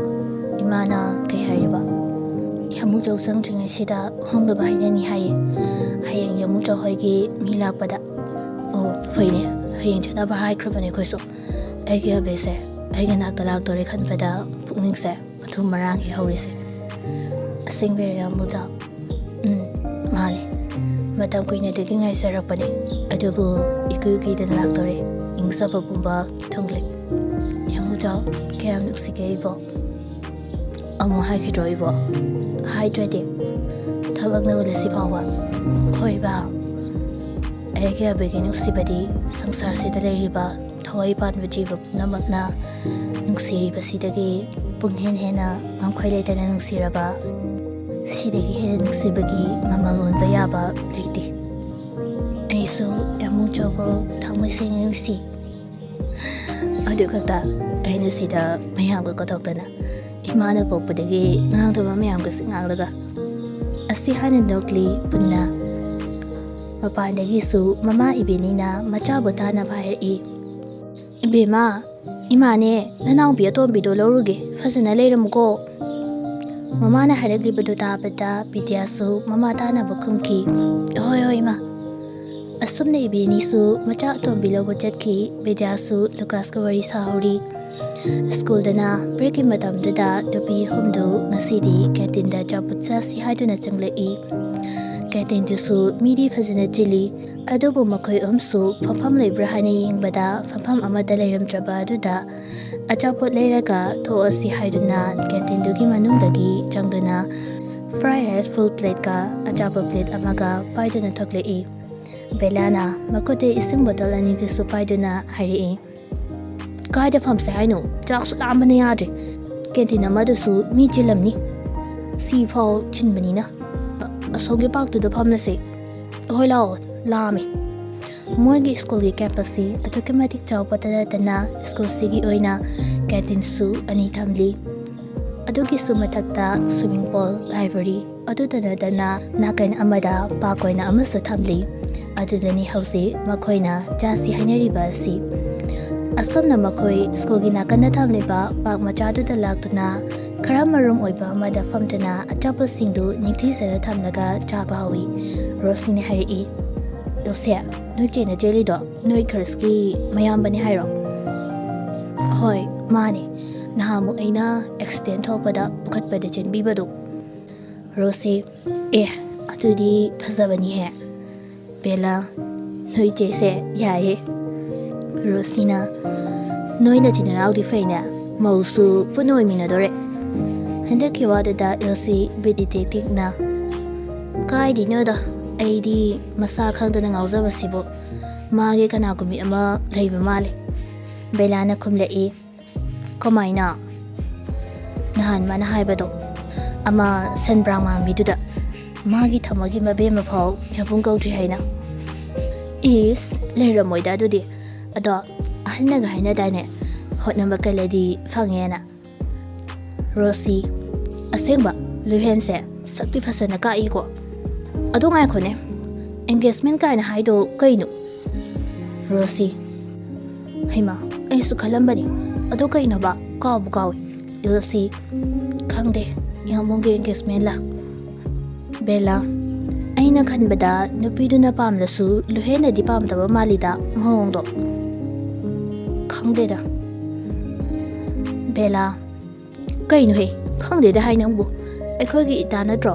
"ꯏꯃꯥꯅ ꯀꯩ ꯍꯥꯏꯔꯤꯕ?" "ꯌꯥꯃꯨꯡꯆꯥ ꯆꯪꯗ꯭ꯔꯤꯉꯩꯁꯤꯗ ꯍꯣꯡꯗꯕ ꯍꯥꯏꯅꯅꯤ ꯍꯥꯏꯌꯦ, ꯍꯌꯦꯡ ꯌꯥꯃꯨꯡꯆꯥ ꯍꯣꯏꯒꯤ ꯃꯤ ꯂꯥꯛꯄꯗ"꯫ "ꯑꯣ, ꯐꯩꯅꯦ, ꯍꯌꯦꯡ ꯆꯠꯅꯕ ꯍꯥꯏꯈ꯭ꯔꯕꯅꯦ ꯑꯩꯈꯣꯏꯁꯨ"꯫ ꯑꯩꯒꯤ ꯑꯕꯦꯁꯦ ꯑꯩꯒꯤ ꯅꯥꯛꯇ ꯂꯥꯛꯇꯣꯔꯦ ꯈꯟꯕꯗ ꯄꯨꯛꯅꯤꯡꯁꯦ ꯃꯊꯨꯝ ꯃꯔꯥꯡ ꯍꯦꯛ ꯍꯧꯔꯤꯁꯦ꯫ "ꯑꯁꯦꯡꯕꯩꯔꯣ, ꯌꯥꯃꯨꯡꯆꯥ?" "ꯎꯝ, ꯃꯥꯅꯦ꯫ ꯃꯇꯝ ꯀꯨꯏꯅꯗꯒꯤ ꯉꯥꯏꯖꯔꯛꯄꯅꯦ, ꯑꯗꯨꯕꯨ ꯏꯀꯨꯏ ꯀꯨꯏꯗꯅ ꯂꯥꯛꯇꯣꯔꯦ꯫ ꯏꯪꯖꯕ ꯄꯨꯝꯕ ꯊꯨꯡꯂꯦ"꯫ "ꯌꯥꯃꯨꯡꯆꯥ, ꯀꯌꯥꯝ ꯅꯨꯡꯁꯤꯒꯦ ꯑꯩꯕꯣ"꯫ "ꯑꯃꯨꯛ ꯍꯥꯏꯈꯤꯗ꯭ꯔꯣ ꯑꯩꯕꯣ? ꯍꯥꯏꯗ꯭ꯔꯗꯤ ꯊꯕꯛꯅ ꯎꯠꯂꯁꯤ ꯐꯥꯎꯕ"꯫ "ꯍꯣꯏꯕ, ꯑꯩꯒꯤ ꯑꯕꯦꯒꯤ ꯅꯨꯡꯁꯤꯕꯗꯤ ꯁꯪꯁꯥꯔꯁꯤꯗ ꯂꯩꯔꯤꯕ ꯊꯋꯥꯏ ꯄꯥꯟꯕ ꯖꯤꯕ ꯄꯨꯝꯅꯃꯛꯅ ꯅꯨꯡꯁꯤꯔꯤꯕꯁꯤꯗꯒꯤ ꯄꯨꯡꯍꯦꯟ ꯍꯦꯟꯅ ꯉꯝꯈꯩ ꯂꯩꯇꯅ ꯅꯨꯡꯁꯤꯔꯕ, ꯁꯤꯗꯒꯤ ꯍꯦꯟꯅ ꯅꯨꯡꯁꯤꯕꯒꯤ ꯃꯃꯜ ꯑꯣꯟꯕ ꯌꯥꯕ ꯂꯩꯇꯦ꯫ ꯑꯩꯁꯨ ꯌꯥꯃꯨꯡꯆꯥꯕꯨ ꯊꯃꯣꯏ ꯁꯦꯡꯅ ꯅꯨꯡꯁꯤ"꯫ ꯑꯗꯨ ꯈꯛꯇ ꯑꯩꯅ ꯁꯤꯗ ꯃꯌꯥꯝꯒ ꯀꯠꯊꯣꯛꯇꯅ, ꯏꯃꯥꯅ ꯄꯣꯛꯄꯗꯒꯤ ꯉꯥꯡꯗꯕ ꯃꯌꯥꯝꯒꯁꯦ ꯉꯥꯡꯂꯒ꯫ ꯑꯁꯤ ꯍꯥꯏꯅ ꯅꯣꯛꯂꯤ ꯄꯨꯟꯅ꯫ ꯃꯄꯥꯟꯗꯒꯤꯁꯨ ꯃꯃꯥ ꯏꯕꯦꯅꯤꯅ ꯃꯆꯥꯕꯨ ꯇꯥꯅꯕ ꯍꯥꯏꯔꯛꯏ꯫ "ꯏꯕꯦꯝꯃ, ꯏꯃꯥꯅꯦ, ꯅꯅꯥꯎꯄꯤ ꯑꯇꯣꯝꯕꯤꯗꯣ ꯂꯧꯔꯨꯒꯦ, ꯐꯖꯅ ꯂꯩꯔꯝꯃꯨꯀꯣ꯫" ꯃꯃꯥꯅ ꯍꯥꯏꯔꯛꯂꯤꯕꯗꯨ ꯇꯥꯕꯗ ꯕꯤꯗ꯭ꯌꯥꯁꯨ ꯃꯃꯥ ꯇꯥꯅꯕ ꯈꯨꯝꯈꯤ, "ꯍꯣꯏ, ꯍꯣꯏ, ꯏꯃꯥ꯫" ꯑꯁꯨꯝꯅ ꯏꯕꯦꯅꯤꯁꯨ ꯃꯆꯥ ꯑꯇꯣꯝꯕꯤ ꯂꯧꯕ ꯆꯠꯈꯤ꯫ ꯕꯤꯗ꯭ꯌꯥꯁꯨ ꯂꯨꯀꯥꯁꯀ ꯋꯥꯔꯤ ꯁꯥꯍꯧꯔꯤ꯫ ꯁ꯭ꯀꯨꯜꯗꯅ ꯕ꯭ꯔꯦꯛꯀꯤ ꯃꯇꯝꯗꯨꯗ ꯅꯨꯄꯤ ꯑꯍꯨꯝꯗꯨ ꯉꯁꯤꯗꯤ ꯀꯦꯟꯇꯤꯟꯗ ꯑꯆꯥꯄꯣꯠ ꯆꯥꯁꯤ ꯍꯥꯏꯗꯨꯅ ꯆꯪꯂꯛꯏ꯫ ꯀꯦꯟꯇꯤꯟꯗꯨꯁꯨ ꯃꯤꯗꯤ ꯐꯖꯅ ꯆꯤꯜꯂꯤ, ꯑꯗꯨꯕꯨ ꯃꯈꯣꯏ ꯑꯍꯨꯝꯁꯨ ꯐꯝꯐꯝ ꯂꯩꯕ꯭ꯔꯥ ꯍꯥꯏꯅ ꯌꯦꯡꯕꯗ ꯐꯝꯐꯝ ꯑꯃꯠꯇ ꯂꯩꯔꯝꯗ꯭ꯔꯕ ꯑꯗꯨꯗ ꯑꯆꯥꯄꯣꯠ ꯂꯩꯔꯒ ꯊꯣꯛꯑꯁꯤ ꯍꯥꯏꯗꯨꯅ ꯀꯦꯟꯇꯤꯟꯗꯨꯒꯤ ꯃꯅꯨꯡꯗꯒꯤ ꯆꯪꯗꯨꯅ ꯐ꯭ꯔꯥꯏ ꯔꯥꯏꯁ ꯐꯨꯜ ꯄ꯭ꯂꯦꯠꯀ ꯑꯆꯥꯄꯣꯠ ꯄ꯭ꯂꯦꯠ ꯑꯃꯒ ꯄꯥꯏꯗꯨꯅ ꯊꯣꯛꯂꯛꯏ꯫ ꯕꯦꯂꯥꯅ ꯃꯈꯨꯠꯇ ꯏꯁꯤꯡ ꯕꯣꯇꯜ ꯑꯅꯤꯗꯨꯁꯨ ꯄꯥꯏꯗꯨꯅ ꯍꯥꯏꯔꯛꯏ, "ꯀꯥꯏꯗ ꯐꯝꯁꯦ ꯍꯥꯏꯅꯣ? ꯆꯥꯛꯁꯨ ꯂꯥꯝꯕꯅ ꯌꯥꯗ꯭ꯔꯦ꯫ ꯀꯦꯟꯇꯤꯟ ꯑꯃꯗꯨꯁꯨ ꯃꯤ ꯆꯤꯜꯂꯝꯅꯤ꯫ ꯁꯤꯐꯥꯎ ꯆꯤꯟꯕꯅꯤꯅ꯫ ꯑꯁꯣꯝꯒꯤ ꯄꯥꯛꯇꯨꯗ ꯐꯝꯂꯁꯦ꯫ ꯍꯣꯏ, ꯂꯥꯛꯑꯣ, ꯂꯥꯝꯃꯦ꯫" ꯃꯣꯏꯒꯤ ꯁ꯭ꯀꯨꯜꯒꯤ ꯀꯦꯝꯄꯁꯁꯤ ꯑꯗꯨꯛꯀꯤ ꯃꯇꯤꯛ ꯆꯥꯎꯕꯇ ꯅꯠꯇꯅ ꯁ꯭ꯀꯨꯜꯁꯤꯒꯤ ꯑꯣꯏꯅ ꯀꯦꯟꯇꯤꯟꯁꯨ ꯑꯅꯤ ꯊꯝꯂꯤ꯫ ꯑꯗꯨꯒꯤꯁꯨ ꯃꯊꯛꯇ ꯁ꯭ꯋꯤꯃꯤꯡ ꯄꯨꯜ, ꯂꯥꯏꯕ꯭ꯔꯦꯔꯤ, ꯑꯗꯨꯇ ꯅꯠꯇꯅ ꯅꯥꯀꯟ ꯑꯃꯗ ꯄꯥꯔꯛ ꯑꯣꯏꯅ ꯑꯃꯁꯨ ꯊꯝꯂꯤ꯫ ꯑꯗꯨꯗꯅꯤ ꯍꯧꯖꯤꯛ ꯃꯈꯣꯏꯅ ꯆꯥꯁꯤ ꯍꯥꯏꯅꯔꯤꯕ ꯑꯁꯤ꯫ ꯑꯁꯨꯝꯅ ꯃꯈꯣꯏ ꯁ꯭ꯀꯨꯜꯒꯤ ꯅꯥꯀꯟꯗ ꯊꯝꯂꯤꯕ ꯄꯥꯔꯛ ꯃꯆꯥꯗꯨꯗ ꯂꯥꯛꯇꯨꯅ ꯈꯔ ꯃꯔꯨꯝ ꯑꯣꯏꯕ ꯑꯃꯗ ꯐꯝꯗꯨꯅ ꯑꯆꯥꯄꯣꯠꯁꯤꯡꯗꯨ ꯅꯤꯡꯊꯤꯖꯅ ꯊꯝꯂꯒ ꯆꯥꯕ ꯍꯧꯏ꯫ ꯔꯣꯁꯤꯅ ꯍꯥꯏꯔꯛꯏ, "ꯔꯣꯁꯤ, ꯅꯣꯏ ꯆꯦꯅ ꯆꯦꯜꯂꯤꯗꯣ ꯅꯣꯏ ꯈꯔꯁꯀꯤ ꯃꯌꯥꯝꯕꯅꯤ ꯍꯥꯏꯔꯣ?" "ꯍꯣꯏ, ꯃꯥꯅꯦ꯫ ꯅꯍꯥꯟꯃꯨꯛ ꯑꯩꯅ ꯑꯦꯛꯁꯤꯗꯦꯟ ꯊꯣꯛꯄꯗ ꯄꯨꯈꯠꯄꯗ ꯆꯦꯟꯕꯤꯕꯗꯣ꯫" ꯔꯣꯁꯤ, "ꯑꯦ, ꯑꯗꯨꯗꯤ ꯐꯖꯕꯅꯤꯍꯦ꯫" ꯕꯦꯂꯥ, "ꯅꯣꯏ ꯆꯦꯁꯦ ꯌꯥꯏꯌꯦ꯫" ꯔꯣꯁꯤꯅ, "ꯅꯣꯏ ꯅꯆꯤꯟ ꯅꯅꯥꯎꯗꯤ ꯐꯩꯅꯦ, ꯃꯧꯁꯨ ꯄꯨꯟꯅ ꯑꯣꯏꯃꯤꯟꯅꯗꯣꯔꯦ꯫" ꯍꯟꯗꯛꯀꯤ ꯋꯥꯗꯨꯗ ꯔꯣꯁꯤ ꯕꯤꯠ ꯏꯇꯦꯛ ꯇꯦꯛꯅ, "ꯀꯥꯏꯗꯩꯅꯣꯗ, ꯑꯩꯗꯤ ꯃꯁꯥ ꯈꯪꯗꯅ ꯉꯥꯎꯖꯕꯁꯤꯕꯨ, ꯃꯥꯒꯤ ꯀꯅꯥꯒꯨꯝꯕꯤ ꯑꯃ ꯂꯩꯕ ꯃꯥꯜꯂꯦ꯫" ꯕꯦꯂꯥꯅ ꯈꯨꯝꯂꯛꯏ, "ꯀꯃꯥꯏꯅ?" "ꯅꯍꯥꯟ ꯃꯥꯅ ꯍꯥꯏꯕꯗꯣ, ꯑꯃ ꯁꯟ ꯕ꯭ꯔꯥꯡ ꯃꯥꯟꯕꯤꯗꯨꯗ, ꯃꯥꯒꯤ ꯊꯝꯃꯣꯏꯒꯤ ꯃꯕꯦꯝꯃ ꯐꯥꯎ ꯌꯥꯄꯨꯡ ꯀꯧꯗ꯭ꯔꯤ ꯍꯥꯏꯅ꯫" "ꯏꯁ, ꯂꯩꯔꯝꯃꯣꯏꯗ ꯑꯗꯨꯗꯤ꯫ ꯑꯗꯣ ꯑꯍꯟꯅꯒ ꯍꯥꯏꯅꯗꯥꯏꯅꯦ, ꯍꯣꯠꯅꯕ ꯀꯜꯂꯗꯤ ꯐꯪꯉꯦꯅ꯫" ꯔꯣꯁꯤ, "ꯑꯁꯦꯡꯕ, ꯂꯨꯍꯦꯟꯁꯦ ꯁꯛꯇꯤ ꯐꯖꯅ ꯀꯥꯛꯏꯀꯣ꯫ ꯑꯗꯣ ꯉꯥꯏꯈꯣꯅꯦ, ꯑꯦꯡꯒꯦꯖꯃꯦꯟ ꯀꯥꯏꯅ ꯍꯥꯏꯗꯣ ꯀꯩꯅꯣ? ꯔꯣꯁꯤ, ꯍꯩꯃꯥ, ꯑꯩꯁꯨ ꯈꯜꯂꯝꯕꯅꯤ꯫ ꯑꯗꯣ ꯀꯩꯅꯣꯕ? ꯀꯥꯎꯕꯨ ꯀꯥꯎꯏ꯫ ꯔꯣꯁꯤ, ꯈꯪꯗꯦ, ꯏꯌꯥꯝꯕꯒꯤ ꯑꯦꯡꯒꯦꯖꯃꯦꯟꯂ? ꯕꯦꯂꯥ, ꯑꯩꯅ ꯈꯟꯕꯗ ꯅꯨꯄꯤꯗꯨꯅ ꯄꯥꯝꯂꯁꯨ ꯂꯨꯍꯦꯟꯅꯗꯤ ꯄꯥꯝꯗꯕ ꯃꯥꯜꯂꯤꯗ ꯃꯑꯣꯡꯗꯣ꯫ ꯈꯪꯗꯦꯗ꯫ ꯕꯦꯂꯥ, ꯀꯩꯅꯣꯍꯦ? ꯈꯪꯗꯦꯗ ꯍꯥꯏ ꯅꯪꯕꯨ꯫ ꯑꯩꯈꯣꯏꯒꯤ ꯏꯇꯥ ꯅꯠꯇ꯭ꯔꯣ?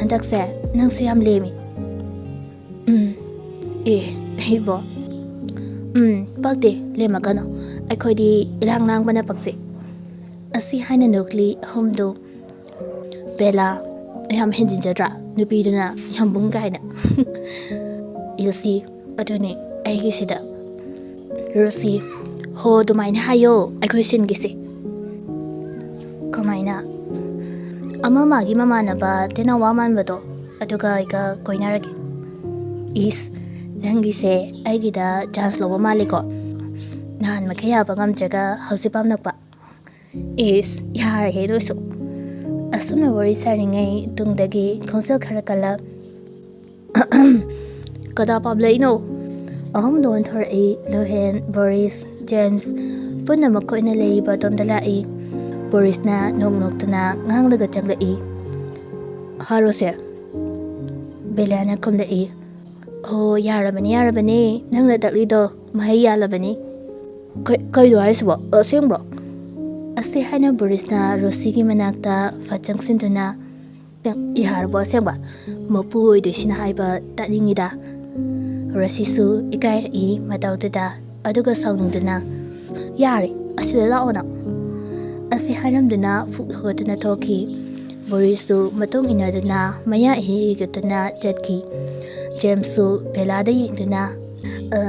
ꯍꯟꯗꯛꯁꯦ ꯅꯪꯁꯦ ꯌꯥꯝ ꯂꯦꯝꯃꯤ꯫ ꯎꯝ꯫ ꯑꯦ, ꯑꯩꯕꯣ? ꯎꯝ, ꯄꯛꯇꯦ, ꯂꯦꯝꯃꯛꯀꯅꯨ꯫ ꯑꯩꯈꯣꯏꯗꯤ ꯏꯔꯥꯡ ꯂꯥꯡꯕꯅ ꯄꯛꯆꯩ꯫ ꯑꯁꯤ ꯍꯥꯏꯅ ꯅꯣꯛꯂꯤ ꯑꯍꯨꯝꯗꯨ꯫ ꯕꯦꯂꯥ, ꯌꯥꯝ ꯍꯦꯟꯖꯤꯟꯖꯗ꯭ꯔꯥ? ꯅꯨꯄꯤꯗꯨꯅ ꯌꯥꯝꯕꯨꯡ ꯀꯥꯏꯅ꯫ ꯏꯜꯁꯤ, ꯑꯗꯨꯅꯦ ꯑꯩꯒꯤꯁꯤꯗ꯫ ꯔꯣꯁꯤ, ꯍꯣ, ꯑꯗꯨꯃꯥꯏꯅ ꯍꯥꯏꯌꯣ, ꯑꯩꯈꯣꯏ ꯁꯤꯟꯒꯤꯁꯦ꯫ ꯀꯃꯥꯏꯅ? ꯑꯃ ꯃꯥꯒꯤ ꯃꯃꯥꯟꯅꯕ ꯇꯦꯅꯋꯥ ꯃꯥꯟꯕꯗꯣ, ꯑꯗꯨꯒ ꯑꯩꯒ ꯀꯣꯏꯅꯔꯒꯦ꯫ ꯏꯁ, ꯅꯪꯒꯤꯁꯦ ꯑꯩꯒꯤꯗ ꯆꯥꯟꯁ ꯂꯧꯕ ꯃꯥꯜꯂꯦꯀꯣ꯫ ꯅꯍꯥꯟ ꯃꯈꯩ ꯌꯥꯕ ꯉꯝꯗ꯭ꯔꯒ ꯍꯧꯖꯤꯛ ꯄꯥꯝꯂꯛꯄ꯫ ꯏꯁ, ꯌꯥꯔꯦꯍꯦ ꯅꯣꯏꯁꯨ꯫ ꯑꯁꯨꯝꯅ ꯋꯥꯔꯤ ꯁꯥꯔꯤꯉꯩ ꯇꯨꯡꯗꯒꯤ ꯈꯣꯟꯖꯦꯜ ꯈꯔ ꯀꯜꯂ, "ꯀꯅꯥ ꯄꯥꯝꯂꯛꯏꯅꯣ?" ꯑꯍꯨꯝꯗꯣ ꯑꯣꯟꯊꯣꯔꯛꯏ, ꯂꯨꯍꯦꯟ, ꯕꯣꯔꯤꯁ, ꯖꯦꯝꯁ, ꯄꯨꯟꯅ ꯃꯈꯣꯏꯅ ꯂꯩꯔꯤꯕ ꯑꯗꯣꯝꯗ ꯂꯥꯛꯏ꯫ ꯕꯣꯔꯤꯁꯅ ꯅꯣꯛ ꯅꯣꯛꯇꯨꯅ ꯉꯥꯡꯂꯒ ꯆꯪꯂꯛꯏ꯫ "ꯍꯥꯔꯣꯁꯦ?" ꯕꯦꯂꯥꯅ ꯈꯨꯝꯂꯛꯏ꯫ "ꯑꯣ, ꯌꯥꯔꯕꯅꯤ, ꯌꯥꯔꯕꯅꯤ, ꯅꯪꯅ ꯇꯛꯂꯤꯗꯣ ꯃꯍꯩ ꯌꯥꯜꯂꯕꯅꯤ꯫" "ꯀꯩ-, ꯀꯩꯅꯣ ꯍꯥꯏꯁꯤꯕꯣ? ꯑꯁꯦꯡꯕ꯭ꯔꯣ?" ꯑꯁꯤ ꯍꯥꯏꯅ ꯕꯣꯔꯤꯁꯅ ꯔꯣꯁꯤꯒꯤ ꯃꯅꯥꯛꯇ ꯐꯠ ꯆꯪꯁꯤꯟꯗꯨꯅ, "ꯌꯥꯔꯕꯣ ꯑꯁꯦꯡꯕ? ꯃꯄꯨ ꯑꯣꯏꯗꯣꯏꯁꯤꯅ ꯍꯥꯏꯕ ꯇꯥꯅꯤꯡꯉꯤꯗ꯫" ꯔꯣꯁꯤꯁꯨ ꯏꯀꯥꯏꯔꯛꯏ ꯃꯇꯧꯗꯨꯗ, ꯑꯗꯨꯒ ꯁꯥꯎꯅꯤꯡꯗꯨꯅ, "ꯌꯥꯔꯦ, ꯑꯁꯤꯗ ꯂꯥꯛꯑꯣ ꯅꯪ꯫" ꯑꯁꯤ ꯍꯥꯏꯔꯝꯗꯨꯅ ꯐꯨꯛ ꯍꯧꯒꯠꯇꯨꯅ ꯊꯣꯛꯈꯤ꯫ ꯕꯣꯔꯤꯁꯁꯨ ꯃꯇꯨꯡ ꯏꯟꯅꯗꯨꯅ ꯃꯌꯥ ꯏꯍꯤꯒꯠꯇꯨꯅ ꯆꯠꯈꯤ꯫ ꯖꯦꯝꯁꯁꯨ ꯕꯦꯂꯥꯗ ꯌꯦꯡꯗꯨꯅ, "ꯑ,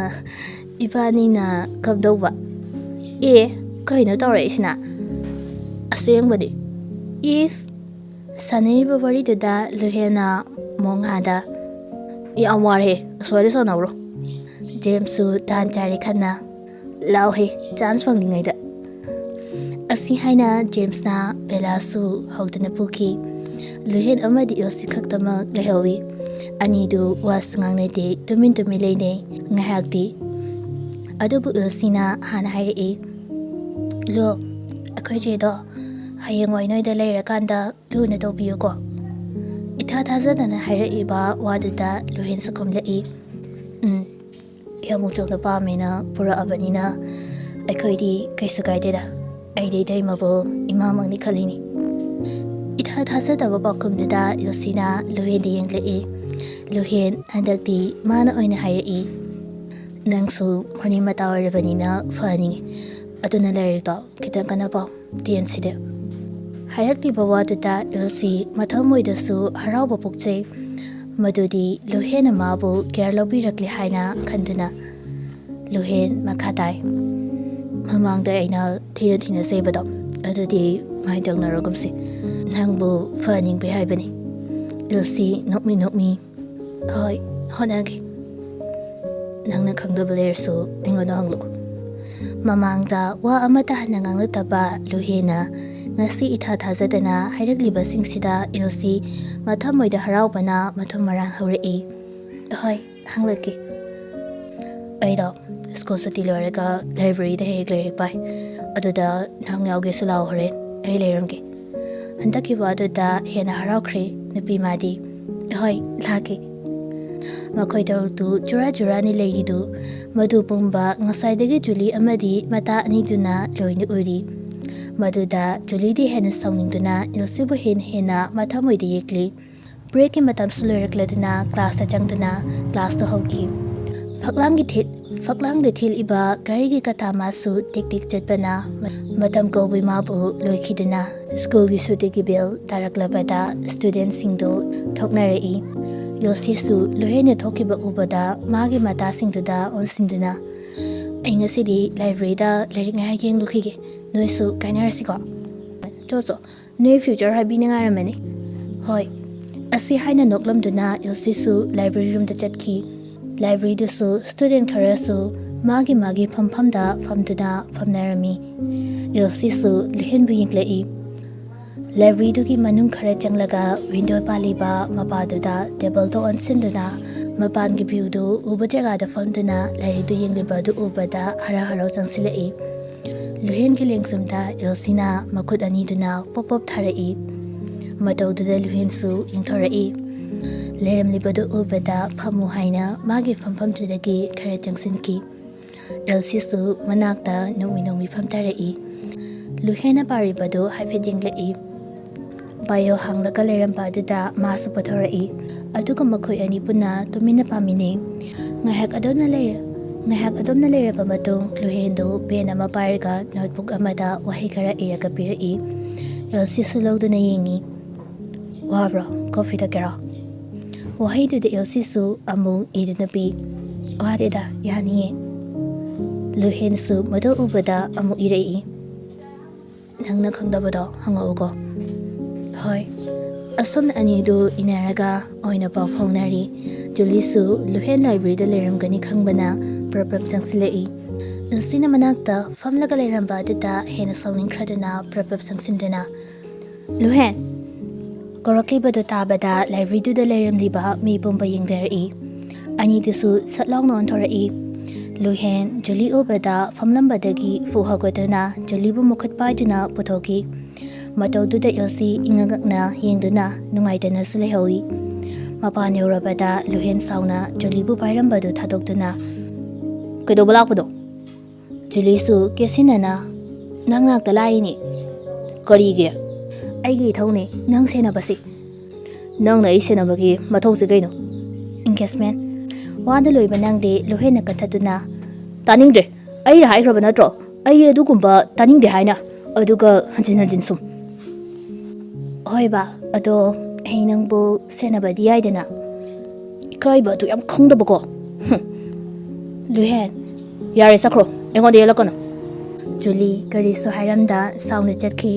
ꯏꯕꯥꯅꯤꯅ ꯀꯝꯗꯧꯕ?" "ꯑꯦ, ꯀꯩꯅꯣ ꯇꯧꯔꯛꯏꯁꯤꯅ?" "ꯑꯁꯦꯡꯕꯗꯤ?" "ꯏꯁ!" ꯁꯥꯟꯅꯔꯤꯕ ꯋꯥꯔꯤꯗꯨꯗ ꯂꯨꯍꯦꯟꯅ ꯃꯣꯉꯥꯗ, "ꯌꯥꯝ ꯋꯥꯔꯦ, ꯑꯁ꯭ꯋꯥꯏꯗ ꯁꯥꯟꯅꯧꯔꯣ꯫" ꯖꯦꯝꯁꯁꯨ ꯇꯥꯟ ꯆꯥꯔꯦ ꯈꯟꯅ, "ꯂꯥꯎꯍꯦ, ꯆꯥꯟꯁ ꯐꯪꯂꯤꯉꯩꯗ꯫" ꯑꯁꯤ ꯍꯥꯏꯅ ꯖꯦꯝꯁꯅ ꯕꯦꯂꯥꯁꯨ ꯍꯧꯗꯨꯅ ꯄꯨꯈꯤ꯫ ꯂꯨꯍꯦꯟ ꯑꯃꯗꯤ ꯏꯜꯁꯤ ꯈꯛꯇꯃꯛ ꯂꯩꯍꯧꯏ꯫ ꯑꯅꯤꯗꯨ ꯋꯥꯁꯨ ꯉꯥꯡꯅꯗꯦ, ꯇꯨꯃꯤꯟ ꯇꯨꯃꯤꯟ ꯂꯩꯅꯩ ꯉꯥꯏꯍꯥꯛꯇꯤ꯫ ꯑꯗꯨꯕꯨ ꯏꯜꯁꯤꯅ ꯍꯥꯟꯅ ꯍꯥꯏꯔꯛꯏ, "ꯂꯨ, ꯑꯩꯈꯣꯏ ꯆꯦꯗꯣ ꯍꯌꯦꯡꯋꯥꯏ ꯅꯣꯏꯗ ꯂꯩꯔꯀꯥꯟꯗ ꯂꯨꯅ ꯇꯧꯕꯤꯌꯨꯀꯣ"꯫ ꯏꯊꯥ ꯊꯥꯖꯗꯅ ꯍꯥꯏꯔꯛꯏꯕ ꯋꯥꯗꯨꯗ ꯂꯨꯍꯦꯟꯁꯨ ꯈꯨꯝꯂꯛꯏ, "ꯎꯝ, ꯌꯥꯝ ꯆꯥꯎꯅ ꯄꯥꯝꯃꯦꯅ ꯄꯨꯔꯛꯑꯕꯅꯤꯅ ꯑꯩꯈꯣꯏꯗꯤ ꯀꯩꯁꯨ ꯀꯥꯏꯗꯦꯗ꯫ ꯑꯩꯗꯤ ꯏꯇꯩꯃꯕꯨ ꯏꯃꯥꯃꯛꯅꯤ ꯈꯜꯂꯤꯅꯤ"꯫ ꯏꯊꯥ ꯊꯥꯖꯗꯕ ꯄꯥꯎꯈꯨꯝꯗꯨꯗ ꯏꯜꯁꯤꯅ ꯂꯨꯍꯦꯟꯗ ꯌꯦꯡꯂꯛꯏ꯫ ꯂꯨꯍꯦꯟ ꯍꯟꯗꯛꯇꯤ ꯃꯥꯅ ꯑꯣꯏꯅ ꯍꯥꯏꯔꯛꯏ, "ꯅꯪꯁꯨ ꯃꯔꯤ ꯃꯇꯥ ꯑꯣꯏꯔꯕꯅꯤꯅ ꯐꯍꯟꯅꯤꯡꯉꯤ꯫ ꯑꯗꯨꯅ ꯂꯥꯏꯔꯤꯛꯇꯣ ꯈꯤꯇꯪ ꯀꯟꯅ ꯄꯥꯎ꯫ ꯇꯦꯟꯁꯤꯗꯤ"꯫ ꯍꯥꯏꯔꯛꯂꯤꯕ ꯋꯥꯗꯨꯗ ꯏꯜꯁꯤ ꯃꯊꯃꯣꯏꯗꯁꯨ ꯍꯔꯥꯎꯕ ꯄꯣꯛꯆꯩ꯫ ꯃꯗꯨꯗꯤ ꯂꯨꯍꯦꯟꯅ ꯃꯥꯕꯨ ꯀꯦꯌꯔ ꯂꯧꯕꯤꯔꯛꯂꯦ ꯍꯥꯏꯅ ꯈꯟꯗꯨꯅ꯫ ꯂꯨꯍꯦꯟ ꯃꯈꯥ ꯇꯥꯏ, "ꯃꯃꯥꯡꯗ ꯑꯩꯅ ꯊꯤꯅ ꯊꯤꯅ ꯆꯩꯕꯗꯣ ꯑꯗꯨꯗꯤ ꯃꯥꯏ ꯇꯧꯅꯔꯒꯨꯝꯁꯤ꯫ ꯅꯪꯕꯨ ꯐꯍꯟꯅꯤꯡꯕꯩ ꯍꯥꯏꯕꯅꯤ"꯫ ꯏꯜꯁꯤ ꯅꯣꯛꯃꯤ ꯅꯣꯛꯃꯤ, "ꯍꯣꯏ, ꯍꯣꯠꯅꯒꯦ꯫ ꯅꯪꯅ ꯈꯪꯗꯕ ꯂꯩꯔꯁꯨ ꯑꯩꯉꯣꯟꯗ ꯍꯪꯂꯛꯎ"꯫ ꯃꯃꯥꯡꯗ ꯋꯥ ꯑꯃꯠꯇ ꯍꯟꯅ ꯉꯥꯡꯂꯛꯇꯕ ꯂꯨꯍꯦꯟꯅ ꯉꯁꯤ ꯏꯊꯥ ꯊꯥꯖꯗꯅ ꯍꯥꯏꯔꯛꯂꯤꯕꯁꯤꯡꯁꯤꯗ ꯏꯜꯁꯤ ꯃꯊꯃꯣꯏꯗ ꯍꯔꯥꯎꯕꯅ ꯃꯊꯨꯝ ꯃꯔꯥꯡ ꯍꯧꯔꯛꯏ꯫ "ꯍꯣꯏ, ꯍꯪꯂꯛꯀꯦ꯫ ꯑꯩꯗꯣ ꯁ꯭ꯀꯨꯜ ꯁꯨꯇꯤ ꯂꯣꯏꯔꯒ ꯂꯥꯏꯕ꯭ꯔꯦꯔꯤꯗ ꯍꯦꯛ ꯍꯦꯛ ꯂꯥꯏꯔꯤꯛ ꯄꯥꯏ꯫ ꯑꯗꯨꯗ ꯅꯪ ꯌꯥꯎꯒꯦꯁꯨ ꯂꯥꯛꯑꯣ ꯍꯣꯔꯦꯟ, ꯑꯩ ꯂꯩꯔꯝꯒꯦ"꯫ ꯍꯟꯗꯛꯀꯤ ꯋꯥꯗꯨꯗ ꯍꯦꯟꯅ ꯍꯔꯥꯎꯈ꯭ꯔꯦ ꯅꯨꯄꯤ ꯃꯥꯗꯤ꯫ "ꯍꯣꯏ, ꯂꯥꯛꯀꯦ"꯫ ꯃꯈꯣꯏ ꯇꯔꯨꯛꯇꯨ ꯆꯨꯔꯥ ꯆꯨꯔꯥꯅꯤ ꯂꯩꯔꯤꯗꯨ꯫ ꯃꯗꯨ ꯄꯨꯝꯕ ꯉꯁꯥꯏꯗꯒꯤ ꯖꯨꯂꯤ ꯑꯃꯗꯤ ꯃꯇꯥ ꯑꯅꯤꯗꯨꯅ ꯂꯣꯏꯅ ꯎꯔꯤ꯫ ꯃꯗꯨꯗ ꯖꯨꯂꯤꯗꯤ ꯍꯦꯟꯅ ꯁꯥꯎꯅꯤꯡꯗꯨꯅ ꯏꯜꯁꯤꯕꯨ ꯍꯦꯟꯅ ꯍꯦꯟꯅ ꯃꯊꯃꯣꯏꯗ ꯌꯦꯛꯂꯤ꯫ ꯕ꯭ꯔꯦꯛꯀꯤ ꯃꯇꯝꯁꯨ ꯂꯣꯏꯔꯛꯂꯗꯨꯅ ꯀ꯭ꯂꯥꯁꯇ ꯆꯪꯗꯨꯅ ꯀ꯭ꯂꯥꯁꯇꯨ ꯍꯧꯈꯤ꯫ ꯐꯛꯂꯥꯡꯒꯤ ꯊꯦ-, ꯐꯛꯂꯥꯡꯗ ꯊꯦꯠꯂꯤꯕ ꯘꯔꯤꯒꯤ ꯀꯇꯥꯃꯥꯁꯨ ꯇꯤꯛ ꯇꯤꯛ ꯆꯠꯄꯅ ꯃ-, ꯃꯇꯝ ꯀꯧꯕꯩ ꯃꯥꯕꯨ ꯂꯣꯏꯈꯤꯗꯨꯅ ꯁ꯭ꯀꯨꯜꯒꯤ ꯁꯨꯇꯤꯒꯤ ꯕꯦꯜ ꯇꯥꯔꯛꯂꯕꯗ ꯁ꯭ꯇꯨꯗꯦꯟꯠꯁꯤꯡꯗꯨ ꯊꯣꯛꯅꯔꯛꯏ꯫ ꯏꯜꯁꯤꯁꯨ ꯂꯣꯏꯍꯦꯟꯅ ꯊꯣꯛꯈꯤꯕ ꯎꯕꯗ ꯃꯥꯒꯤ ꯃꯇꯥꯁꯤꯡꯗꯨꯗ ꯑꯣꯟꯁꯤꯟꯗꯨꯅ, "ꯑꯩ ꯉꯁꯤꯗꯤ ꯂꯥꯏꯕ꯭ꯔꯦꯔꯤꯗ ꯂꯥꯏꯔꯤꯛ ꯉꯥꯏꯍꯥꯛ ꯌꯦꯡꯂꯨꯈꯤꯒꯦ, ꯅꯣꯏꯁꯨ ꯀꯥꯏꯅꯔꯁꯤꯀꯣ꯫ ꯆꯣ ꯆꯣ, ꯅꯣꯏ ꯐ꯭ꯌꯨꯆꯔ ꯍꯥꯏꯕꯤꯅꯤꯡꯉꯥꯏꯔꯝꯃꯅꯤ꯫ ꯍꯣꯏ"꯫ ꯑꯁꯤ ꯍꯥꯏꯅ ꯅꯣꯛꯂꯝꯗꯨꯅ ꯏꯜꯁꯤꯁꯨ ꯂꯥꯏꯕ꯭ꯔꯦꯔꯤ ꯔꯨꯝꯗ ꯆꯠꯈꯤ꯫ ꯂꯥꯏꯕ꯭ꯔꯦꯔꯤꯗꯨꯁꯨ ꯁ꯭ꯇꯨꯗꯦꯟꯠ ꯈꯔꯁꯨ ꯃꯥꯒꯤ ꯃꯥꯒꯤ ꯐꯝꯐꯝꯗ ꯐꯝꯗꯨꯅ ꯐꯝꯅꯔꯝꯃꯤ꯫ ꯏꯜꯁꯤꯁꯨ ꯂꯨꯍꯦꯟꯕꯨ ꯌꯦꯡꯂꯛꯏ꯫ ꯂꯥꯏꯕ꯭ꯔꯦꯔꯤꯗꯨꯒꯤ ꯃꯅꯨꯡ ꯈꯔ ꯆꯪꯂꯒ ꯋꯤꯟꯗꯣ ꯄꯥꯜꯂꯤꯕ ꯃꯄꯥꯗꯨꯗ ꯇꯦꯕꯜꯗꯣ ꯑꯣꯟꯁꯤꯟꯗꯨꯅ ꯃꯄꯥꯟꯒꯤ ꯚ꯭ꯌꯨꯗꯨ ꯎꯕ ꯖꯒꯥꯗ ꯐꯝꯗꯨꯅ ꯂꯥꯏꯔꯤꯛꯇꯨ ꯌꯦꯡꯂꯤꯕ ꯑꯗꯨ ꯎꯕꯗ ꯍꯔꯥꯎ ꯍꯔꯥꯎ ꯆꯪꯁꯤꯜꯂꯛꯏ꯫ ꯂꯨꯍꯦꯟꯒꯤ ꯂꯦꯡꯖꯨꯝꯗ ꯏꯜꯁꯤꯅ ꯃꯈꯨꯠ ꯑꯅꯤꯗꯨꯅ ꯄꯣꯞ ꯄꯣꯞ ꯊꯥꯔꯛꯏ꯫ ꯃꯇꯧꯗꯨꯗ ꯂꯨꯍꯦꯟꯁꯨ ꯌꯦꯡꯊꯣꯔꯛꯏ꯫ ꯂꯩꯔꯝꯂꯤꯕꯗꯨ ꯎꯕꯗ ꯐꯝꯃꯨ ꯍꯥꯏꯅ ꯃꯥꯒꯤ ꯐꯝꯐꯝꯗꯨꯗꯒꯤ ꯈꯔ ꯆꯪꯁꯤꯟꯈꯤ꯫ ꯏꯜꯁꯤꯁꯨ ꯃꯅꯥꯛꯇ ꯅꯣꯡꯃꯤ ꯅꯣꯡꯃꯤ ꯐꯝꯊꯔꯛꯏ꯫ ꯂꯨꯍꯦꯟꯅ ꯄꯥꯔꯤꯕꯗꯨ ꯍꯥꯏꯐꯦꯠ ꯌꯦꯡꯂꯛꯏ꯫ ꯕꯥꯏꯑꯣ ꯍꯥꯡꯂꯒ ꯂꯩꯔꯝꯕ ꯑꯗꯨꯗ ꯃꯥꯁꯨ ꯄꯨꯊꯣꯔꯛꯏ꯫ ꯑꯗꯨꯒ ꯃꯈꯣꯏ ꯑꯅꯤ ꯄꯨꯟꯅ ꯇꯨꯃꯤꯟꯅ ꯄꯥꯃꯤꯟꯅꯩ꯫ ꯉꯥꯏꯍꯥꯛ ꯑꯗꯨꯝꯅ ꯂꯩ-, ꯉꯥꯏꯍꯥꯛ ꯑꯗꯨꯝꯅ ꯂꯩꯔꯕ ꯃꯇꯨꯡ ꯂꯨꯍꯦꯟꯗꯨ ꯄꯦꯟ ꯑꯃ ꯄꯥꯏꯔꯒ ꯅꯣꯠꯕꯨꯛ ꯑꯃꯗ ꯋꯥꯍꯩ ꯈꯔ ꯏꯔꯒ ꯄꯤꯔꯛꯏ꯫ ꯏꯜꯁꯤꯁꯨ ꯂꯧꯗꯨꯅ ꯌꯦꯡꯉꯤ꯫ "ꯋꯥꯕ꯭ꯔꯣ? ꯀꯣꯐꯤ ꯊꯛꯀꯦꯔꯣ?" ꯋꯥꯍꯩꯗꯨꯗ ꯏꯜꯁꯤꯁꯨ ꯑꯃꯨꯛ ꯏꯗꯨꯅ ꯄꯤ꯫ "ꯋꯥꯗꯦꯗ, ꯌꯥꯅꯤꯌꯦ꯫" ꯂꯨꯍꯦꯟꯁꯨ ꯃꯗꯨ ꯎꯕꯗ ꯑꯃꯨꯛ ꯏꯔꯛꯏ꯫ "ꯅꯪꯅ ꯈꯪꯗꯕꯗꯣ ꯍꯪꯉꯛꯎꯀꯣ꯫" "ꯍꯣꯏ꯫" ꯑꯁꯨꯝꯅ ꯑꯅꯤꯗꯨ ꯏꯟꯅꯔꯒ ꯑꯣꯏꯅ ꯄꯥꯎ ꯐꯥꯎꯅꯔꯤ꯫ ꯖꯨꯂꯤꯁꯨ ꯂꯨꯍꯦꯟ ꯂꯥꯏꯕ꯭ꯔꯦꯔꯤꯗ ꯂꯩꯔꯝꯒꯅꯤ ꯈꯪꯕꯅ ꯄ꯭ꯔꯞ ꯄ꯭ꯔꯞ ꯆꯪꯁꯤꯜꯂꯛꯏ꯫ ꯏꯜꯁꯤꯅ ꯃꯅꯥꯛꯇ ꯐꯝꯂꯒ ꯂꯩꯔꯝꯕ ꯑꯗꯨꯗ ꯍꯦꯟꯅ ꯁꯥꯎꯅꯤꯡꯈ꯭ꯔꯗꯨꯅ ꯄ꯭ꯔꯞ ꯄ꯭ꯔꯞ ꯆꯪꯁꯤꯟꯗꯨꯅ, "ꯂꯨꯍꯦꯟ!" ꯀꯧꯔꯛꯂꯤꯕꯗꯨ ꯇꯥꯕꯗ ꯂꯥꯏꯕ꯭ꯔꯦꯔꯤꯗꯨꯗ ꯂꯩꯔꯝꯂꯤꯕ ꯃꯤ ꯄꯨꯝꯕ ꯌꯦꯡꯊꯔꯛꯏ꯫ ꯑꯅꯤꯗꯨꯁꯨ ꯁꯠ ꯂꯥꯎꯅ ꯑꯣꯟꯊꯣꯔꯛꯏ꯫ ꯂꯨꯍꯦꯟ ꯖꯨꯂꯤ ꯎꯕꯗ ꯐꯝꯂꯝꯕꯗꯒꯤ ꯐꯨ ꯍꯧꯒꯠꯇꯨꯅ ꯖꯨꯂꯤꯕꯨ ꯃꯈꯨꯠ ꯄꯥꯏꯗꯨꯅ ꯄꯨꯊꯣꯛꯈꯤ꯫ ꯃꯇꯧꯗꯨꯗ ꯏꯜꯁꯤ ꯏꯉꯛ ꯉꯛꯅ ꯌꯦꯡꯗꯨꯅ ꯅꯨꯡꯉꯥꯏꯇꯅꯁꯨ ꯂꯩꯍꯧꯏ꯫ ꯃꯄꯥꯟ ꯌꯧꯔꯕꯗ ꯂꯨꯍꯦꯟ ꯁꯥꯎꯅ ꯖꯨꯂꯤꯕꯨ ꯄꯥꯏꯔꯝꯕꯗꯨ ꯊꯥꯗꯣꯛꯇꯨꯅ, "ꯀꯩꯗꯧꯕ ꯂꯥꯛꯄꯅꯣ?" ꯖꯨꯂꯤꯁꯨ ꯀꯦꯁꯤꯟꯅꯅ, "ꯅꯪ ꯅꯥꯛꯇ ꯂꯥꯛꯏꯅꯦ꯫" "ꯀꯔꯤꯒꯤ?" "ꯑꯩꯒꯤ ꯏꯊꯧꯅꯦ ꯅꯪ ꯁꯦꯟꯅꯕꯁꯤ꯫" "ꯅꯪꯅ ꯑꯩ ꯁꯦꯟꯅꯕꯒꯤ ꯃꯊꯧꯁꯤ ꯀꯩꯅꯣ?" "Engagement꯫" ꯋꯥꯗꯨ ꯂꯣꯏꯕ ꯅꯪꯗꯦ ꯂꯨꯍꯦꯟꯅ ꯀꯟꯊꯠꯇꯨꯅ, "ꯇꯥꯅꯤꯡꯗ꯭ꯔꯦ꯫ ꯑꯩꯅ ꯍꯥꯏꯈ꯭ꯔꯕ ꯅꯠꯇ꯭ꯔꯣ ꯑꯩ ꯑꯗꯨꯒꯨꯝꯕ ꯇꯥꯅꯤꯡꯗꯦ ꯍꯥꯏꯅ? ꯑꯗꯨꯒ ꯍꯟꯖꯤꯟ ꯍꯟꯖꯤꯟ ꯁꯨꯝ꯫" "ꯍꯣꯏꯕ, ꯑꯗꯣ ꯑꯩ ꯅꯪꯕꯨ ꯁꯦꯟꯅꯕꯗꯤ ꯌꯥꯏꯗꯅ?" "ꯏꯀꯥꯏꯕ ꯑꯗꯨ ꯌꯥꯝ ꯈꯪꯗꯕꯀꯣ꯫" "ꯍꯨꯝ꯫ ꯂꯨꯍꯦꯟ, ꯌꯥꯔꯦ, ꯆꯠꯈ꯭ꯔꯣ, ꯑꯩꯉꯣꯟꯗ ꯌꯦꯠꯂꯛꯀꯅꯨ꯫" ꯖꯨꯂꯤ ꯀꯔꯤꯁꯨ ꯍꯥꯏꯔꯝꯗ ꯁꯥꯎꯅ ꯆꯠꯈꯤ꯫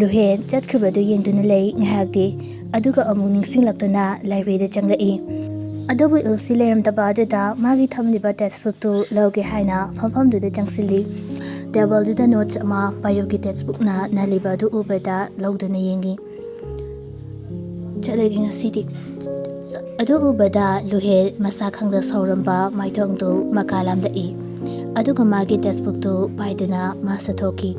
ꯂꯨꯍꯦꯟ ꯆꯠꯈ꯭ꯔꯤꯕꯗꯨ ꯌꯦꯡꯗꯨꯅ ꯂꯩ ꯉꯥꯏꯍꯥꯛꯇꯤ, ꯑꯗꯨꯒ ꯑꯃꯨꯛ ꯅꯤꯡꯁꯤꯡꯂꯛꯇꯨꯅ ꯂꯥꯏꯕ꯭ꯔꯦꯔꯤꯗ ꯆꯪꯂꯛꯏ꯫ ꯑꯗꯨꯕꯨ ꯏꯜꯁꯤ ꯂꯩꯔꯝꯗꯕ ꯑꯗꯨꯗ ꯃꯥꯒꯤ ꯊꯝꯂꯤꯕ ꯇꯦꯛꯁꯕꯨꯛꯇꯨ ꯂꯧꯒꯦ ꯍꯥꯏꯅ ꯐꯝꯐꯝꯗꯨꯗ ꯆꯪꯁꯤꯜꯂꯤ꯫ ꯇꯦꯕꯜꯗꯨꯗ ꯅꯣꯠꯁ ꯑꯃ ꯄꯥꯌꯨꯒꯤ ꯇꯦꯛꯁꯕꯨꯛꯅ ꯅꯜꯂꯤꯕ ꯑꯗꯨ ꯎꯕꯗ ꯂꯧꯗꯨꯅ ꯌꯦꯡꯉꯤ꯫ "ꯆꯠꯂꯒꯦ ꯉꯁꯤꯗꯤ꯫" ꯑꯗꯨ ꯎꯕꯗ ꯂꯨꯍꯦꯜ ꯃꯁꯥ ꯈꯪꯗ ꯁꯥꯎꯔꯝꯕ ꯃꯥꯏꯊꯣꯡꯗꯨ ꯃꯀꯥ ꯂꯥꯝꯂꯛꯏ꯫ ꯑꯗꯨꯒ ꯃꯥꯒꯤ ꯇꯦꯛꯁꯕꯨꯛꯇꯨ ꯄꯥꯏꯗꯨꯅ ꯃꯥ ꯆꯠꯊꯣꯛꯈꯤ꯫